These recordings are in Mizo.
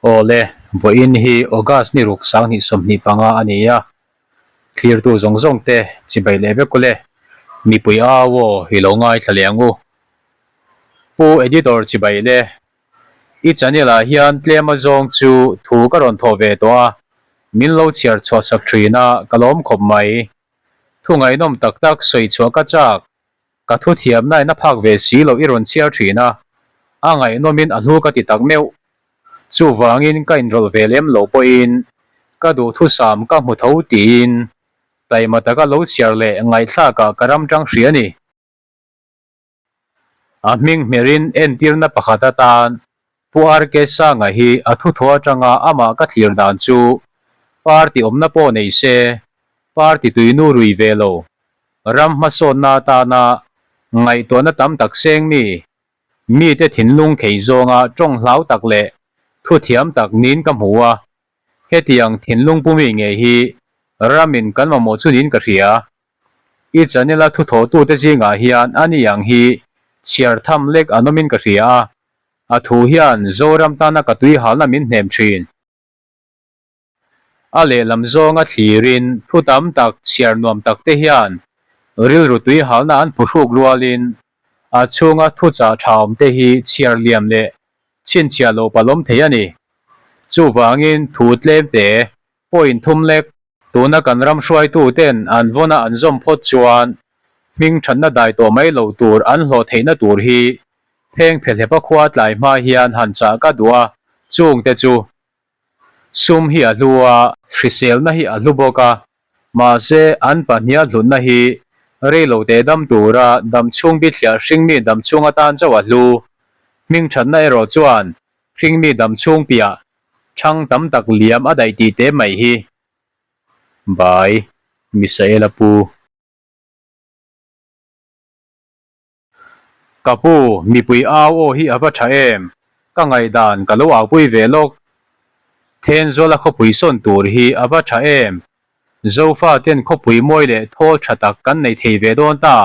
Aw le, vawiin hi August ni ruk 2025 a ni a, thlirtu zawng zawng te chibai leh vek ule, mipui au aw i lo ngaithla leh ang u. Pu Editor chibai le, i channel ah hian tlem a zawng chu thu ka rawn thawh ve tawh a, min lo chhiar chhuah sak thin a, ka lawm khawp mai. Thu ngaihnawm tak tak sawi chhuah ka chak. Ka thu thiamna in a phak ve si loh i rawn chhiar thin a, a ngaihnawmin a hlu ka ti tak meuh. Chuvangin ka inrawlh ve lem loh pawhin ka duhthusam ka hmu tho tiin taima taka lo chhiar leh ngaihthlakah ka ram tang hria a ni. A hming hmerin entirna pakhat atan Pu RK Sanga hi a thuthaw atanga amah ka thlir dan chu party awmna pawh nei se, party tuinu rui ve lo, ram hmasawnna atana ngaihtuahna tam tak seng mi, mite thinlung khei zawnga tawng hlau tak leh thuthiam tak niin ka hmu a, hetiang thinlung pu mi ngei hi ramin kan mamawh chu niin ka hria. I channel-a thuthawhtute zingah hian ani ang hi chhiar tham lek an awmin ka hria a, a thu hian Zoram tana ka tui halna min hnem thin. A lehlam zawnga thlirin thu tam tak chhiar nuam tak te hian rilru tui halna an phuhruk rualin a chhunga thuchah tha awm te hi chhiar liam leh chhinchhiah loh palawm thei a ni. Chuvangin thu tlem te pawh inthum lek Tuna kan ram hruaituten an vawna an zawm phawt chuan hming thatna dai tawh mai lo tur an hlawh theihna tur hi pheng phelhepa khua tlai hma hian han chah ka duh a, chungte chu sum hi a hlu a, hriselna hi a hlu bawk a, mahse an pahniha hlutna hi reilote dam tura damchhung bithliah hringmi damchhung atan chauh a hlu. Hming thatna erawh chuan hringmi damchhung piah Thang tam tak liam a daih tih te mai hi. By Misaela Pu. Ka pu, mipui au aw hi a va tha em? Ka ngaihdan ka lo aupui ve lawk. Thenzuala khawpui sawn tur hi a va tha em? Zofa ten khawpui mawi leh thawl tha tak kan nei thei ve dawn ta.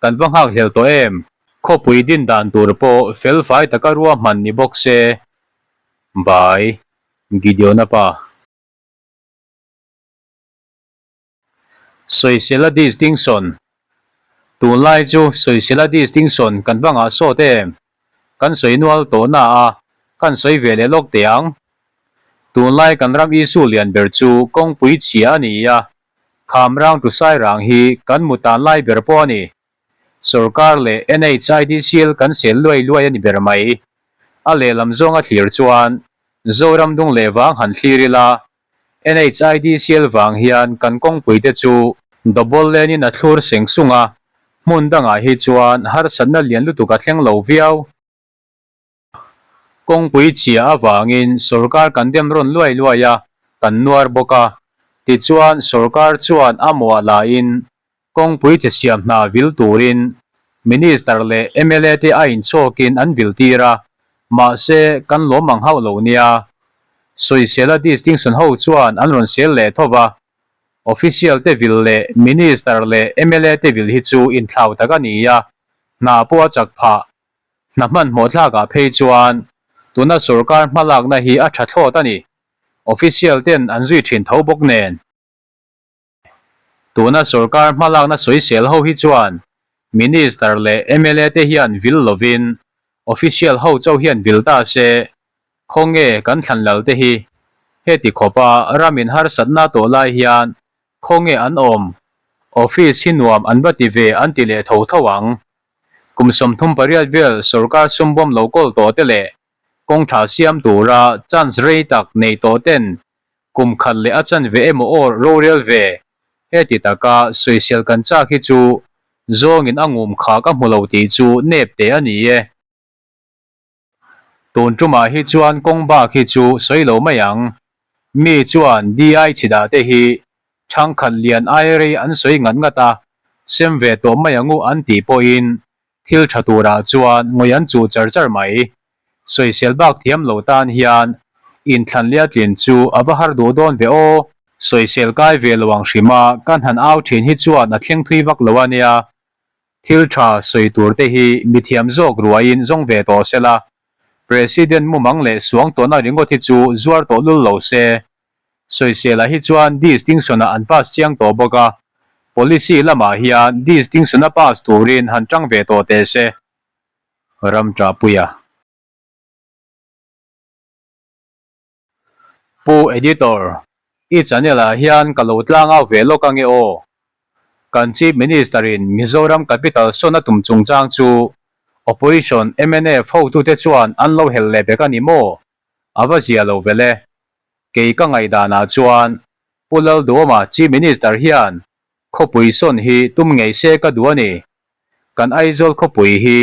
Kan va nghakhlel tawh em? Khawpui din dan tur pawh felfai taka ruahman ni bawk se. By Gideona pa. Sawisela Distinction Tunlai chu Sawisela Distinction kan va ngah sawt em? Kan sawi nual tawh na a, kan sawi ve leh lawk teh ang. Tunlai kan ram issue lian ber chu kawngpui chhia a ni a, Khamrang to Sairang hi kan mutan lai ber pawh a ni. Sorkar leh NHIDCL kan sel luai luai a ni ber mai. A lehlam zawnga thlir chuan Zoram dung leh vang han thlir ila, NHIDCL vang hian kan kawngpui te chu double lane in a thlur seng sung a, hmun dangah hi chuan harsatna lian lutuk a thleng lo viau. Kawngpui chhia avangin sorkar kan dem rawn luai luai a, kan nuar bawk a. Tichuan sorkar chuan a muah lahin kawngpui che siam hna vil turin Minister leh mla te a inchhawkin an vil tir a, mahse kan lawm ang hauh lo nia. Sawisela distinction ho chuan an rawn sel leh tho va, Official te vil leh Minister leh mla te vil hi chu inthlau tak a ni a, hna pawh a chak phah. Hna hmanhmawh thlakah phei chuan tuna sorkar hmalakna hi a tha thlawt a ni. Official ten an zui thin tho bawk nen. Tuna sorkar hmalakna sawisel ho hi chuan Minister leh mla te hian vil lovin official ho chauh hian vil ta se, khawnge kan thlan lal te hi heti khawpa ramin harsatna tawh lai hian khawnge an awm? Office hi nuam an va ti ve an ti leh tho tho ang. Kum 38 vel sorkar sumbawm lo kawl tawh te leh kawng tha siam tura chance rei tak nei tawh ten kum khat leh a chanve emaw aw rorel ve heti taka sawisel kan chak hi chu zawngin a ngum kha ka hmu lo tih chu nep te a ni e. Tun tumah hi chuan kawng bak hi chu sawi lo mai ang. Mi chuan DI chhidah te hi Thangkhat lian ai rei an sawi ngat ngat a, sem ve tawh mai angu an tih pawhin thil tha turah chuan ngawi an chuh char char mai. Sawisel bak thiam lo tan hian inthlan lia tlin chu a va har duh dawn ve aw. Sawisel kai ve lo ang hrim a, kan han au thin hi chuan a thleng thui vak lo a nia. Thil tha sawi tur te hi mithiam zawk ruaiin zawng ve tawh sela. President mumang leh suang tawhna ringawt hi chu zuar tawh lul lo se. Sawisel-ah hi chuan distinction-ah an pass chiang tawh bawk a, policy lamah hian distinction-a pass turin han tang ve tawh teh se. Ramṭahpuia. Pu Editor, i channel ah hian ka lo tlang au ve lawk ange aw. Kan Chief Minister in Mizoram Capital sawn a tum chungchang chu Opposition mnf hotute chuan an lo helh leh bek a ni maw? A va zia lo vel e. Kei ka ngaihdanah chuan Pu Lalduhawma Chief Minister hian khawpui sawn hi tum ngei se ka duh a ni. Kan Aizawl khawpui hi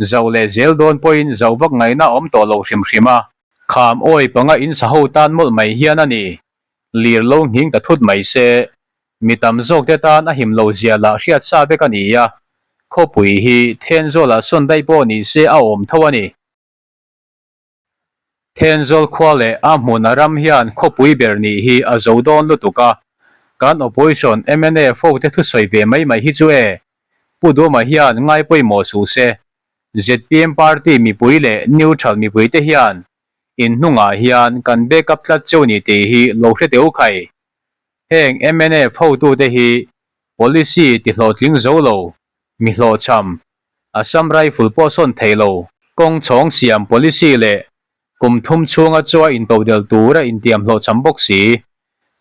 Zauh leh zel dawn pawhin zauh vak ngaihna a awm tawh lo hrim hrim a. Kham awi panga in sa ho tan mawlh mai hian a ni. Lir lo nghing ta thut mai se, mi tam zawk te tan a him lo zia lah hriat sa vek a ni a, khawpui hi Thenzawl ah sawn daih pawh ni se a awm tho a ni. Thenzawl khua leh a hmun a ram hian khawpui ber nih hi a zo dawn lutuk a, kan opposition mnf ho te thusawi ve mai mai hi chu e, Pu Duhama hian ngai pawimawh suh se, zpm party mipui leh neutral mipui te hian in hnungah hian kan back up tlat cheu ni tih hi lo hre teh u khai. Heng mnf hotute hi policy ti hlawhtling zo lo, mi hlawhchham, Assam Rifle pawh sawn thei lo. Kawng chhawng siam policy leh kum thum chhunga chua intodel tura intiam hlawhchham bawk si.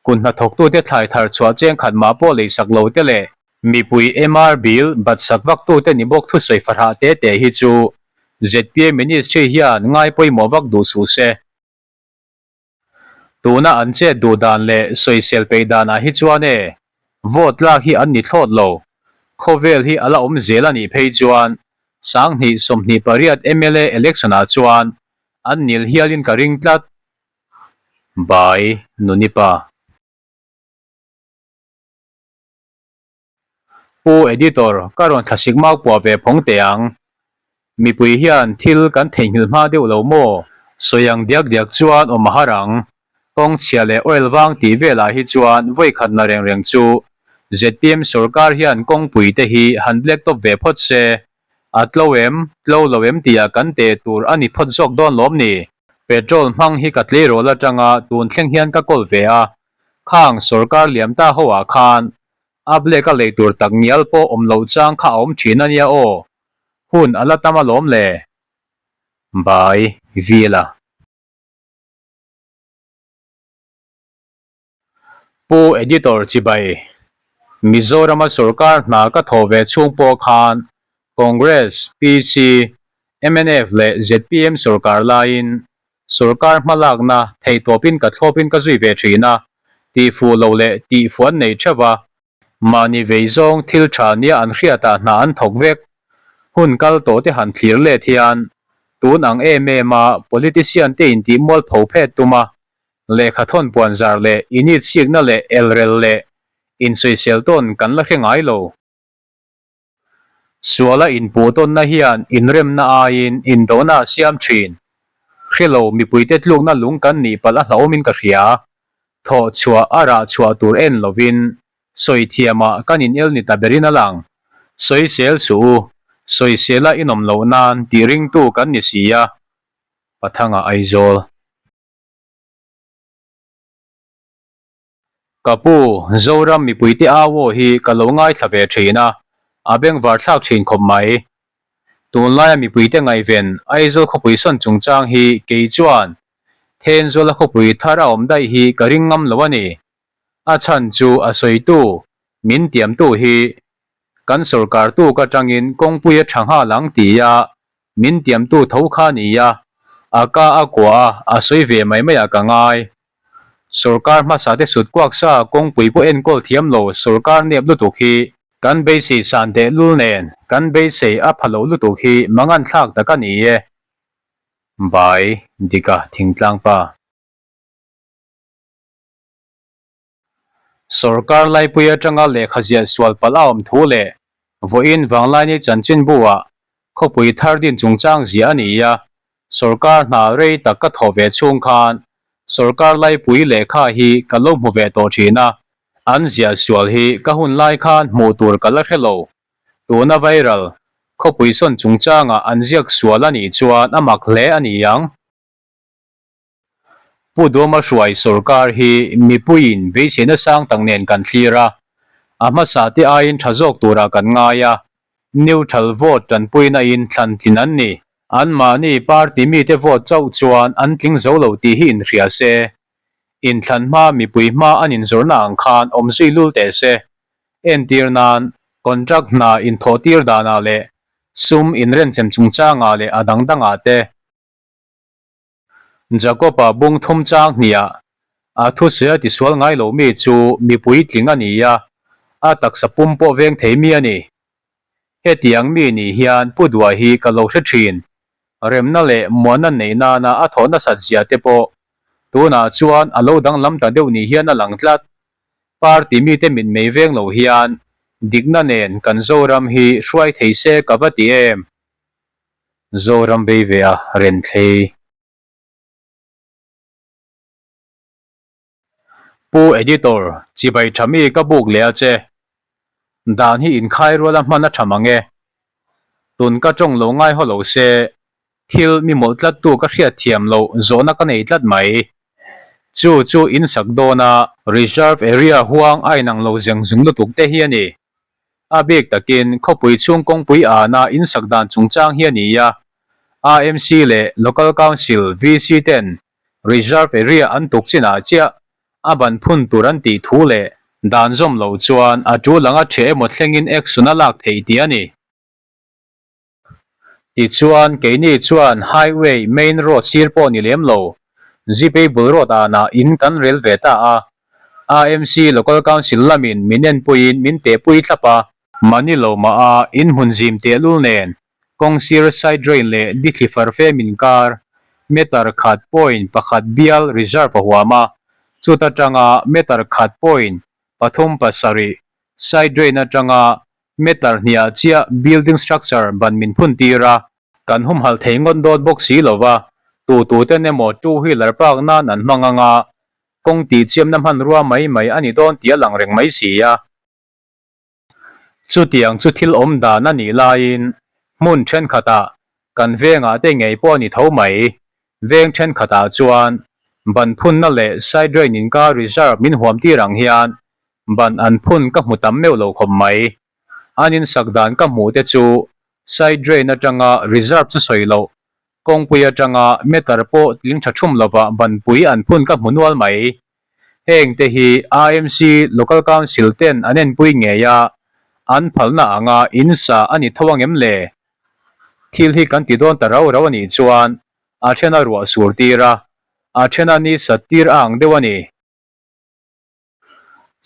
Kut hnathawktute thlai thar chhuah cheng khat mah pawh leisak lo te leh mipui MR bill bat sak vaktute ni bawk thusawi fahrah te te hi chu zpm ministry hian ngai pawimawh vak duh suh se. Tuna an chet duh dan leh sawisel peih danah hi chuan e, vote lak hi an ni thlawt lo. Khawvel hi a la awm zel a nih phei chuan 2028 mla election ah chuan an nil hialin ka ring tlat. By Nunipa. Pu Editor, ka rawn thlasik mau puah ve phawng teh ang. Mipui hian thil kan theihnghilh hma deuh lo maw? Sawi ang diak diak chuan awm a har ang. Kawng chhia leh oil vang tih velah hi chuan vawi khatna reng reng chu zpm sorkar hian kawngpui te hi han black top ve phawt se. A tlo em, tlo lo em tihah kan teh tur a ni phawt zawk dawn lawm ni? Petrol hmang hi ka tleirawl atanga tun thleng hian ka kawl ve a, khang sorkar liam ta ho ah khan A black a lei tur tak ngial pawh awm loh chang kha a awm thin a nia aw. Hun a la tam alawm le. Bai Vila. Pu Editor Chibai, Mizorama sorkar hna ka thawh ve chhung pawh khan Congress, PC, mnf leh zpm sorkar laiin Sorkar hmalakna theihtawpin ka thlawpin ka zui ve thin a, tihfuh lo leh tihfuh an nei theuh a, mahni vei zawng thil tha nia an hriatah hna an thawk vek. Hun kal tawh te han thlir let hian tun ang em em a politician te intih mualpho phet tum a, lehkha thawn puanzar leh initsikna leh elrel leh insawisel tawn kan la hre ngai lo. Suala inpuh tawnna hian inremna aiin indona a siam thin. Hrelo mipuite tlukna lung kan nih palh a hlauhawmin ka hria. Thawh chhuah a rah chhuah tur en lovin sawi thiamah kan inel ni ta berin a lang. Sawisel suh u, sawisela inawm loh nan tih ringtu kan ni si a. Pathanga Aizawl. Ka pu, Zoram mipuite au aw hi ka lo ngaithla ve thin a, a bengvar thlak thin khawp mai. Tunlaia mipuite ngaihven Aizawl khawpui sawn chungchang hi kei chuan Thenzuala khawpui thar a awm daih hi ka ring ngam lo a ni. A chhan chu a sawitu, min tiamtu hi kan sorkar tuk atangin kawngpui a tha nghal ang tia Min tiamtu tho kha ni a, a ka a kuah a, a sawi ve mai mai ah ka ngai. Sorkar hmasa te sut kuak sa kawngpui pawh enkawl thiam lo sorkar nep lutuk hi kan beisei san teh lul nen kan beisei a pha lo lutuk hi mangan thlak tak a ni e. Bai Dika Thingtlang pa. Sorkar laipui atanga lehkha ziah sual palh a awm thu leh vawiin Vanglaini chanchinbu-ah khawpui thar din chungchang ziah a ni a, sorkar hna rei tak ka thawh ve chhung khan sorkar laipui lehkha hi ka lo hmu ve tawh thin a, an ziah sual hi ka hun lai khan hmuh tur ka la hre lo. Tuna viral. Khawpui sawn chungchangah an ziak sual a nih chuan a mak hle a ni ang. Pu Duama hruai sorkar hi mipuiin beiseina sang tak nen kan thlir a, a hmasa te aiin tha zawk turah kan ngai a, neutral vote tanpuina in thlan tlin an ni. Anmahni party mite vote chauh chuan an tling zo lo tih hi inhria se, inthlan hma mipui hma an inzawrhna ang khan awm zui lul teh se. Entir nan, contract hna inthawhtir danah leh sum inrenchem chungchangah leh a dang dangah te. Jakob-a bung thum chang hniah a thusawi a tisual ngai lo mi chu mipui tling a ni a, a taksa pum pawh veng thei mi a ni. Hetiang mi nih hian Pu Dua hi ka lo hre thin. Remna leh muanna neih nana a thawh nasat zia te pawh tunah chuan a lo danglam ta deuh ni hian a lang tlat. Party mite mitmei veng lo hian dikna nen kan Zoram hi hruai thei se ka va ti em? Zoram vei ve a Renthlei. Pu Editor, chibai tha mi ka buk leh a che. Dan hi inkhai rual a hman a tha mang e. Tun ka tawng lo ngai haw lo se, thil mi mawlh tlat tu ka hriat thiam loh zawhna ka nei tlat mai. Chu chu in sak dawn a reserve area huang a inang lo zeng zung lutuk te hi a ni. A bik takin khawpui chhung kawngpui ana in sak dan chungchang hi a ni a, AMC leh Local Council VC ten Reserve area an tuk chinah chiah a ban phun tur an tih thu leh dan zawm loh chuan a tul anga ṭheh emaw thlengin action a lak theih tih a ni. Tichuan, keini chuan highway main road sir pawh ni lem lo, Zipei bul road anah in kan rel ve ta a. AMC Local Council lamin min enpuiin min tehpui thlap a. Mahni lo mah a inhmun zim tehlul nen Kawng sir side drain leh dithli farfem inkar meter khat point pakhat bial reserve a huam a, chuta tanga meter khat point pathum pasarih side drain atanga meter hniah chiah building structure ban min phun tir a. Kan humhalh thei ngawt dawt bawk si lova, tu tuten emaw two wheeler park nan an hmang anga kawng tihchiamna hmanrua mai mai a ni dawn tih a lang reng mai si a. Chutiang chu thil awm dan a nih laiin hmun thenkhatah kan vengah te ngei pawh a ni tho mai. Veng thenkhatah chuan ban phunna leh side drain inkar reserve min huam tir ang hian ban an phun ka hmu tam meuh lo khawp mai. An insak dan ka hmuh te chu side drain atanga reserve chu sawi loh kawngpui atanga meter pawh tling tha thum lovah banpui an phun ka hmu nual mai. Heng te hi AMC Local Council ten an enpui ngei a, an phalna anga in sa a ni tho angem le? Thil hi kan ti dawn ta rau rau a nih chuan a then a ruah sur tir a, a then a ni sat tir a ang deuh a ni.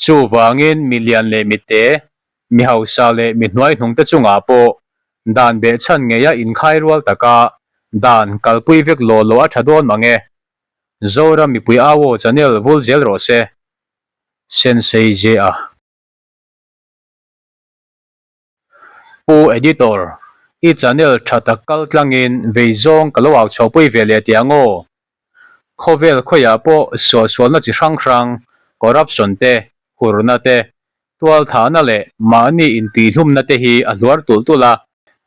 Chuvangin mi lian leh mi te, mi hausa leh mi hnuaihnung te chungah pawh dan behchhan ngeia inkhai rual taka dan kalpui vek law law a tha dawn mang e. Zoram mipui au aw channel vul zel rawh se. Sensei J-a. Pu Editor, i channel tha tak kal tlangin vei zawng ka lo au chhuahpui ve leh tih ang aw. Khawvel khawiah pawh suahsualna chi hrang hrang, corruption te, hurna te, tualthahna leh mahni intihhlumna te hi a hluar tulh tulh a.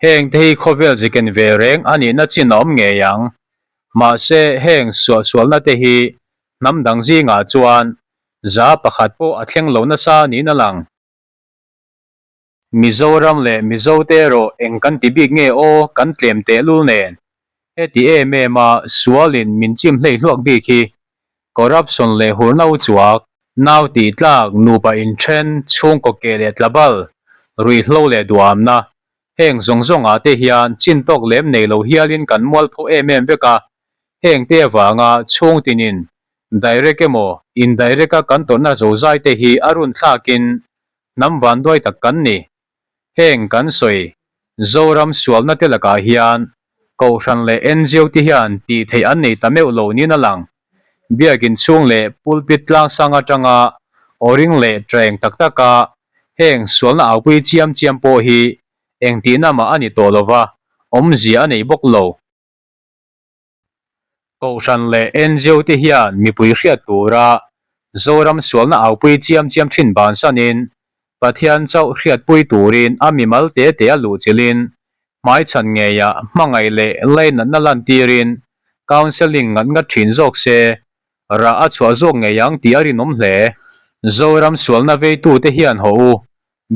Heng te hi khawvel ziken ve reng a nihna chin a awm ngei ang. Mahse heng suahsualna te hi hnam dang zingah chuan za pakhat pawh a thleng lo nasa niin a lang. Mizoram leh Mizote erawh eng kan ti bik nge aw kan tlem tehlul nen. Heti em em a sualin min chim hlei hluak bik hi corruption leh hurna uchuak, nau tih tlak, nupa inthen, chhungkaw keh leh tlabal, ruihhlo leh duhamna, heng zawng zawngah te hian chin tawk lem nei lo hialin kan mualpho em em vek a, heng te avanga chhung tinin direct emaw indirect a kan tawrhna zozai te hi a run thlakin hnam vanduai tak kan ni. Heng kan sawi Zoram sualna te lakah hian Kohhran leh ngo te hian tih theih an nei ta meuh lo niin a lang. Biakin chhung leh pulpit tlangsang atanga aw ring leh ṭeng tak taka heng sualna aupui chiam chiam pawh hi engtihna mah a ni tawh lova, awmzia a nei bawk lo. Kohhran leh ngo te hian mipui hriat tura Zoram sualna aupui chiam chiam thin bansanin Pathian chauh hriatpui turin a mimal te te a luhchilhin Hmaichhan ngeiah hmangaih leh lainatna lantirin counselling ngat ngat thin zawk se, rah a chhuah zawk ngei ang tih a rinawm hle. Zoram sualna veitute hian haw u,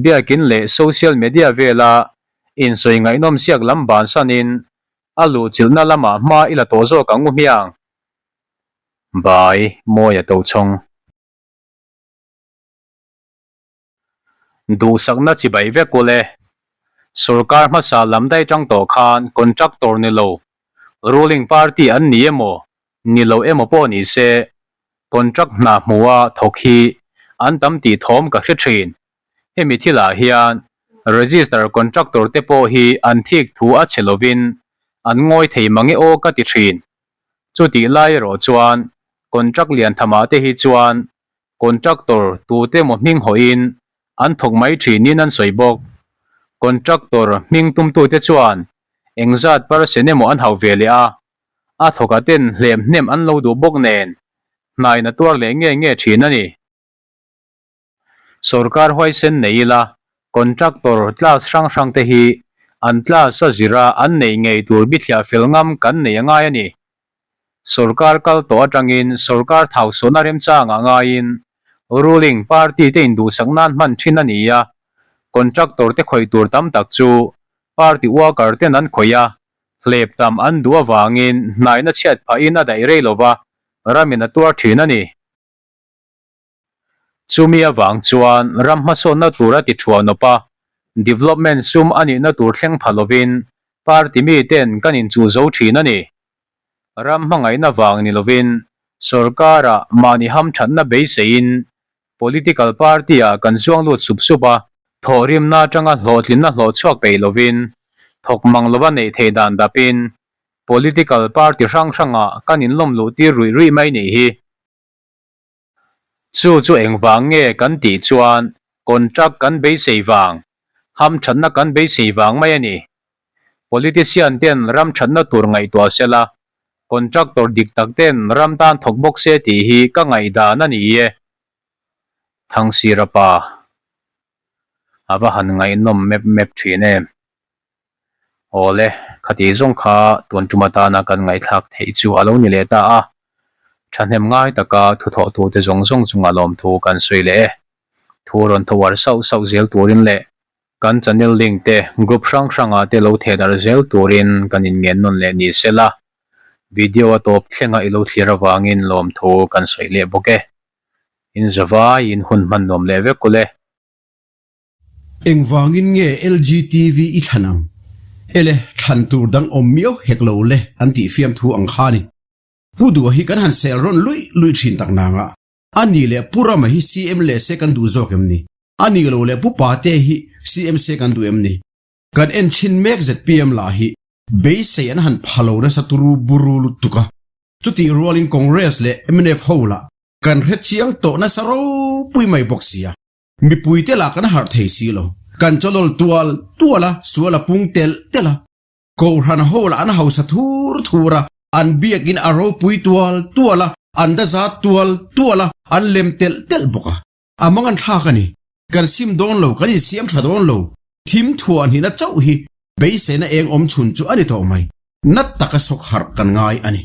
biakin leh social media vela insawi ngaihnawm siak lam bansanin a luhchilhna lamah hma i la tawh zawk ang u hmiang. Bai, Mawia Tochhawng. Duhsakna chibai vek ule. Sorkar hmasa lam daih tang tawh khan contractor ni lo, ruling party an ni emaw, ni lo emaw pawh ni se, contract hna hmuha thawk hi an tam tih thawm ka hre thin. Hemi thilah hian register contractor te pawh hi an thik thu a chhe lovin an ngawi thei mange aw ka ti thin. Chutih lai erawh chuan contract lian thamah te hi chuan Contractor tute emaw hming hawhin an thawk mai thinin an sawi bawk. Contractor hming tumtute chuan engzat percent emaw an hauh ve leh a, a thawka ten hlem hnem an lo duh bawk nen hnain a tuar leh nge nge thin a ni. Sorkar huaisen nei ila contractor class hrang hrang te hi an class a zira an neih ngei tur bithliah fel ngam kan nei a ngai a ni. Sorkar kal tawh atangin sorkar thausawnna remchangah ngaiin ruling party te induhsak nan hman thin a ni a, contractor te khawih tur tam tak chu party worker ten an khawih a, hlep tam an duh avangin hnaihna chhiat phahin a daih rei lova ramin a tuar thin a ni. Chumi avang chuan ram hmasawnna tur a ti thuanawp a, development sum a nihna tur thleng pha lovin party miten kan inchuh zo thin a ni. Ram hmangaihna vang ni lovin sorkarah mahni hamthatna beiseiin political party-ah kan zuang lut sup sup a, thawhrimna atanga hlawhtlinna hlawhchhuak peih lovin thawk mang lova neih theih dan dapin political party hrang hrangah kan inlawm luh tir ruih ruih mai nih hi. Chu chu engvang nge kan tih chuan contract kan beisei vang, hamthatna kan beisei vang mai a ni. Politician ten ram thatna tur ngaihtuah sela, contractor dik tak ten ram tan thawk bawk se tih hi ka ngaihdan a ni e. Thangsira pa, a va han ngaihnawm mep mep thin em. Awle, khati zawng kha tun tum atana kan ngaihthlak theih chu a lo ni leh ta a, thahnem ngai taka thuthawhtute zawng zawng chunga lawmthu kan sawi leh e. Thu rawn tho uar sauh sauh zel turin leh kan channel link te group hrang hrangah te lo thehdarh zel turin kan inngen nawn leh ni se la, video a tawp thlenga i lo thlir avangin lawmthu kan sawi leh bawk e. Inzavaiin hun hman nuam leh vek ule. Engvangin nge LGTV i thlan ang? Ele, thlan tur dang awm miau hek lo le an tih fiamthu ang kha a ni. Pu Dua hi kan han sel rawn luih luih thin tak nangah, a ni leh Pu Rama hi CM leh se kan duh zawk em ni? A ni lo leh Pu Pate hi CM se kan duh em ni? Kan en chhin mek zpm lah hi beisei an han pha lo nasa turu buru lutuk a, chutih rualin Congress leh mnf ho lah kan hre chiang tawh nasa ropui mai bawk sia. Mipuite lah kan harh thei si lo. Kan chawlawl tual tual a, sual a pung telh telh a. Kohhran ho lah an hausa thur thur a, an biakin a ropui tual tual a, an dazat tual tual a, an lem telh telh bawk a. A mangan thlak a ni. Kan sim dawn lo, kan insiam tha dawn lo. Thim thuah hnihna chauh hi beiseina eng awm chhun chu a ni tawh mai. Nat taka sawk harh kan ngai a ni.